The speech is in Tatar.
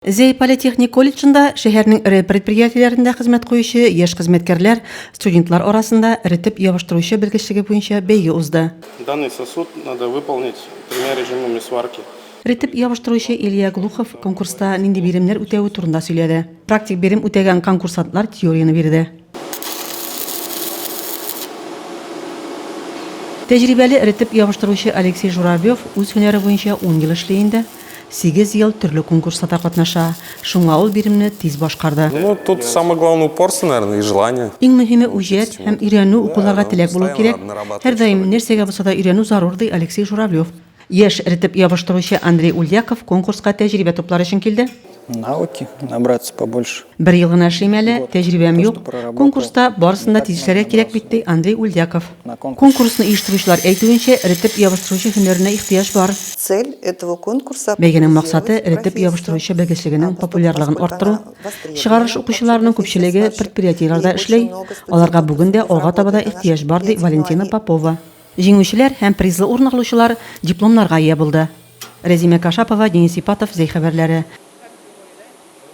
Зәй политехник колледжында шәһәрнең эре предприятиеләрендә хезмәт куючы яшь хезмәткәрләр, студентлар арасында эретеп ябыштыручы белгечлеге буенча бәйге узды. Данный сосуд надо выполнить тремя режимами сварки. Эретеп ябыштыручы Илья Глухов конкурста нинди биремнәр үтәве турында сөйләде. Практик бирем үтәгән конкурсантлар теорияне бирде. Тәҗрибәле эретеп ябыштыручы Алексей Журавлев үз һөнәре буенча ун ел эшли инде. Сигез ел төрле конкурсларда катнаша. Шуңа ул биремне тиз башкарды. Ну, тут самое главное упорство, наверное, и желание. Иң мөһиме үҗәт һәм өйрәнү, укуларга теләк булу кирәк. Һәрдаим нәрсәгә булса да өйрәнү зарур, ди Алексей Журавлев. Яшь эретеп ябыштыручы Андрей Ульяков конкурска тәҗрибә туплар өчен килде. Навыки набраться побольше. Бер ел гына эшлим әле, тәҗрибәм юк. Конкурста барысын да тиз эшләргә кирәк бит, ди Андрей Ульяков. Конкурсны оештыручылар әйтүенчә, эретеп ябыштыручы һөнәренә ихтыяҗ бар. Цель этого конкурса, Бәйгенең максаты, эретеп ябыштыручы белгечлегенең популярлыгын арттыру. Чыгарылыш укучыларының күпчелеге предприятиеләрдә эшли, аларга бүген дә, алга таба да ихтыяҗ бар, ди Валентина Попова. Җиңүчеләр һәм призлы урын алучылар дипломнарга ия булды. Рәзимә Кашапова, Денис Ипатов, Зәй хәбәрләре.